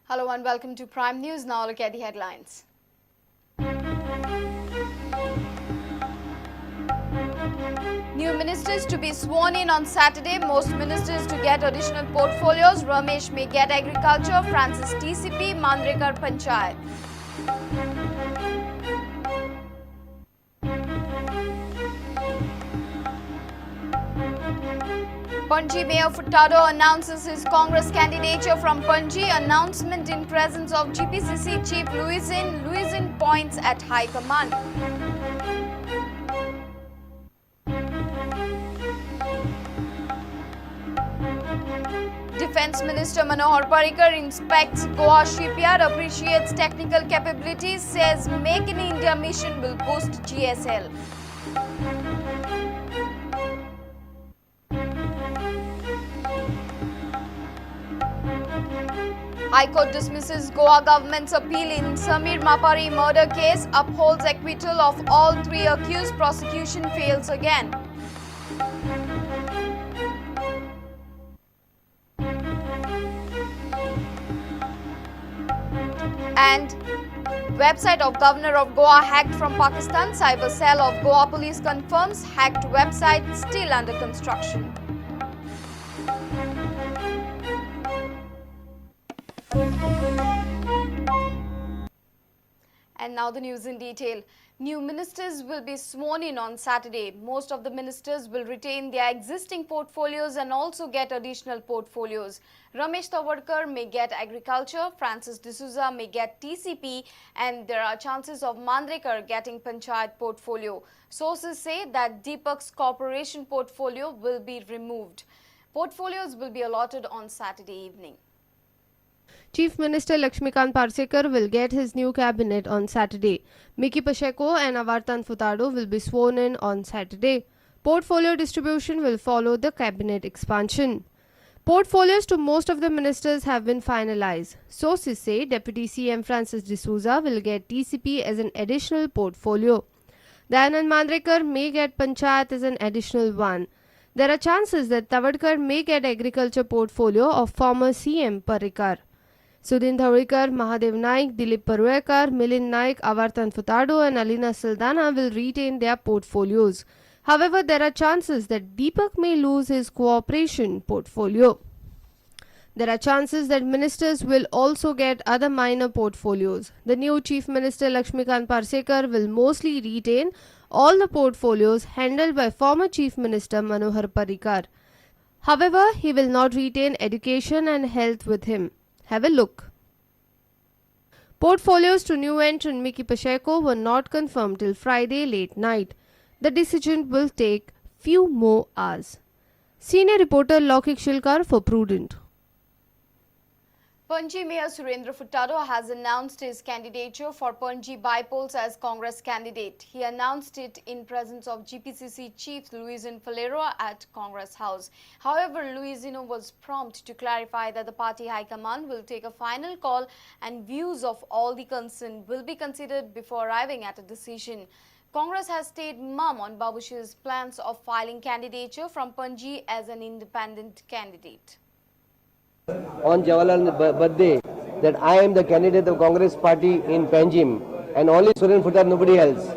Hello and welcome to Prime News. Now look at the headlines. New ministers to be sworn in on Saturday. Most ministers to get additional portfolios. Ramesh may get agriculture, Francis TCP, Mandrekar Panchayat. Panaji Mayor Furtado announces his Congress candidature from Panaji. Announcement in presence of GPCC Chief Luizinho. Luizinho points at High Command. Defence Minister Manohar Parrikar inspects Goa shipyard, appreciates technical capabilities, says Make in India mission will boost GSL. High Court dismisses Goa government's appeal in Samir Mapari murder case, upholds acquittal of all three accused, prosecution fails again. And website of Governor of Goa hacked from Pakistan. Cyber cell of Goa police confirms hacked website still under construction. And now the news in detail. New ministers will be sworn in on Saturday. Most of the ministers will retain their existing portfolios and also get additional portfolios. Ramesh Tawadkar may get agriculture, Francis D'Souza may get TCP, and there are chances of Mandrekar getting Panchayat portfolio. Sources say that Deepak's corporation portfolio will be removed. Portfolios will be allotted on Saturday evening. Chief Minister Laxmikant Parsekar will get his new cabinet on Saturday. Mickky Pacheco and Avertano Furtado will be sworn in on Saturday. Portfolio distribution will follow the cabinet expansion. Portfolios to most of the ministers have been finalized. Sources say Deputy CM Francis D'Souza will get TCP as an additional portfolio. Dayanand Mandrekar may get Panchayat as an additional one. There are chances that Tawadkar may get agriculture portfolio of former CM Parrikar. Sudin Dhavalikar, Mahadev Naik, Dilip Parulekar, Milind Naik, Avertano Furtado and Alina Saldanha will retain their portfolios. However, there are chances that Deepak may lose his cooperation portfolio. There are chances that ministers will also get other minor portfolios. The new Chief Minister Laxmikant Parsekar will mostly retain all the portfolios handled by former Chief Minister Manohar Parrikar. However, he will not retain education and health with him. Have a look. Portfolios to new entrant Mickky Pacheco were not confirmed till Friday late night. The decision will take few more hours. Senior reporter Laukik Shilkar for Prudent. Panaji Mayor Surendra Furtado has announced his candidature for Panaji bypolls as Congress candidate. He announced it in presence of GPCC Chief Luizinho Faleiro at Congress House. However, Luizinho was prompt to clarify that the party high command will take a final call and views of all the concerned will be considered before arriving at a decision. Congress has stayed mum on Babush's plans of filing candidature from Panaji as an independent candidate. On Jawaharlal birthday, that I am the candidate of Congress party in Panjim and only Suren Furtado, nobody else.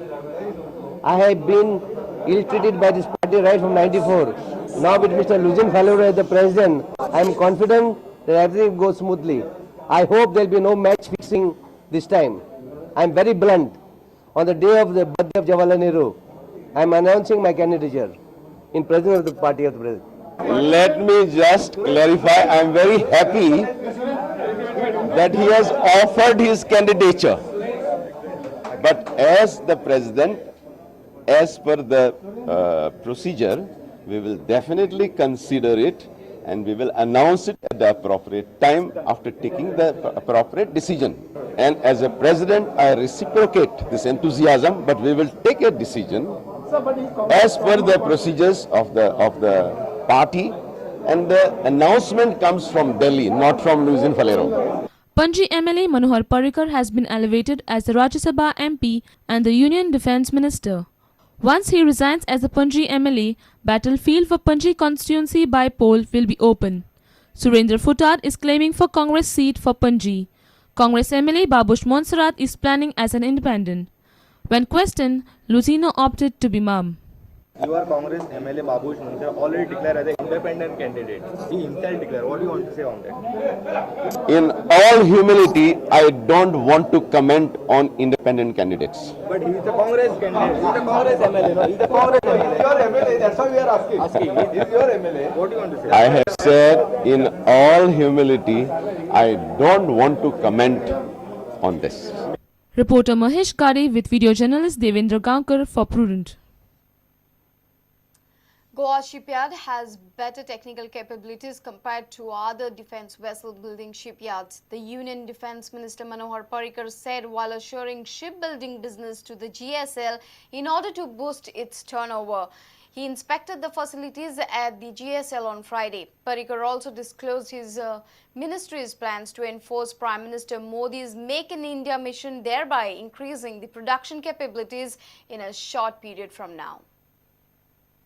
I have been ill-treated by this party right from 94. Now with Mr. Luizinho Faleiro as the president, I am confident that everything goes smoothly. I hope there will be no match fixing this time. I am very blunt. On the day of the birthday of Jawaharlal Nehru, I am announcing my candidature in presence of the party of the president. Let me just clarify, I am very happy that he has offered his candidature. But as the president, as per the procedure, we will definitely consider it and we will announce it at the appropriate time after taking the appropriate decision. And as a president, I reciprocate this enthusiasm, but we will take a decision as per the procedures of the party, and the announcement comes from Delhi, not from Luizinho Faleiro. Panaji MLA Manohar Parrikar has been elevated as the Rajya Sabha MP and the Union Defence Minister. Once he resigns as the Panaji MLA, battlefield for Panaji constituency by poll will be open. Surendra Furtado is claiming for Congress seat for Panaji. Congress MLA Babush Monserrat is planning as an independent. When questioned, Luizinho opted to be mum. You are Congress MLA Babush Monserrat already declared as an independent candidate. He himself declared. What do you want to say on that? In all humility, I don't want to comment on independent candidates. But he is a Congress candidate. He is a Congress MLA. No, he is a Congress MLA. Your MLA, that's why we are asking. Asking. He is your MLA. What do you want to say? I have said in all humility, I don't want to comment on this. Reporter Mahesh Gade with video journalist Devendra Gaonkar for Prudent. Goa Shipyard has better technical capabilities compared to other defense vessel building shipyards. The Union Defense Minister Manohar Parrikar said while assuring shipbuilding business to the GSL in order to boost its turnover. He inspected the facilities at the GSL on Friday. Parrikar also disclosed his ministry's plans to enforce Prime Minister Modi's Make in India mission, thereby increasing the production capabilities in a short period from now.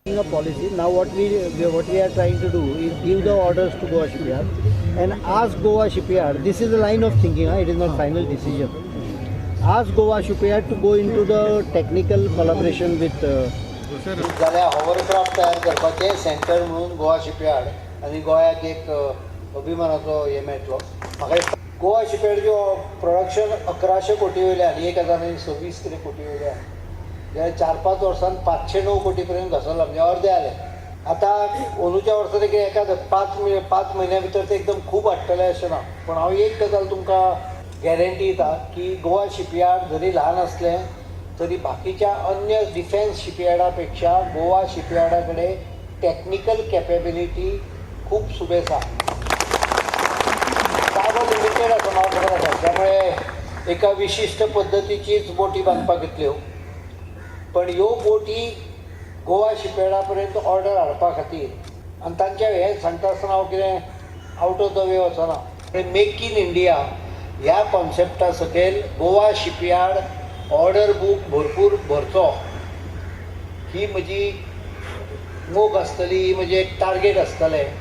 A policy. Now what we are trying to do is give the orders to Goa Shipyard and ask Goa Shipyard. This is a line of thinking. Huh? It is not final decision. Ask Goa Shipyard to go into the technical collaboration with. जाल्यार hovercraft तयार करपाचें centre म्हणून Goa shipyard आनी गोंयाक एक अभिमानाचो हें मेळटलो. म्हाका दिसता गोवा शिपयार्डच्यो प्रोडक्शन 1100 कोटी वयल्यान 1026 कितें कोटी वयल्यान जाल्यार 4-5 वर्सान 509 कोटी पर्यंत घसरला, म्हणजे अर्दे आले. आतां अंदूच्या वर्सा ते कितें एका 5 म्हयन्या भितर ते एकदम खूब हाडटले अशें ना, पूण हांव एक गजाल तुमकां गॅरंटी दिता की गोवा शिपयार्ड जरी ल्हान आसलें तरी बाकीच्या अन्य डिफेन्स शिपयार्डा पेक्षा गोवा शिपयार्डा कडेन टॅक्निकल कॅपेबिलिटी खूब सुबेज आसा. जागो लिमिटेड आसा, म्हाका खबर आसा. त्यामुळे एका विशिश्ट पद्दतीचीच बोटी बांदपाक येतल्यो, पण ह्यो बोटी गोवा शिपयार्डा पर्यंत ऑर्डर हाडपा खातीर आनी तांच्या हें सांगता आसतना हांव कितें आउट ऑफ the way वचना. मेक इन इंडिया ह्या कॉन्सेप्टा सकयल गोवा शिपयार्ड ऑर्डर बूक भरपूर भरचो ही म्हजी मोख आसतली, ही म्हजी एक टार्गेट आसतलें.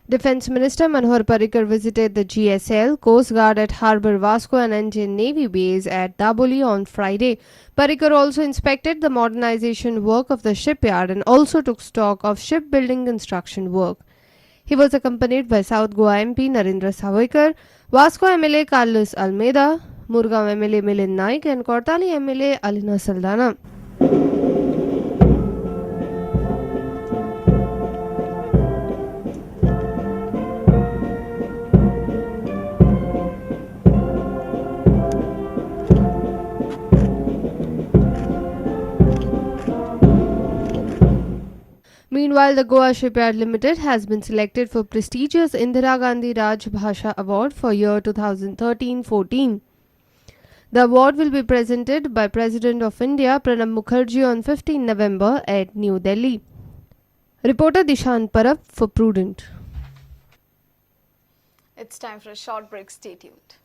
Defense Minister Manohar Parrikar visited the GSL, Coast Guard at Harbour Vasco and Indian Navy base at Dabolim on Friday. Parrikar also inspected the modernization work of the shipyard and also took stock of shipbuilding construction work. He was accompanied by South Goa MP Narendra Sawaikar, Vasco MLA Carlos Almeida, Murgaon MLA Milind Naik and Cortalim MLA Alina Saldanha. Meanwhile, the Goa Shipyard Limited has been selected for prestigious Indira Gandhi Raj Bhasha Award for year 2013-14. The award will be presented by President of India Pranab Mukherjee on 15 November at New Delhi. Reporter Dishan Parab for Prudent. It's time for a short break. Stay tuned.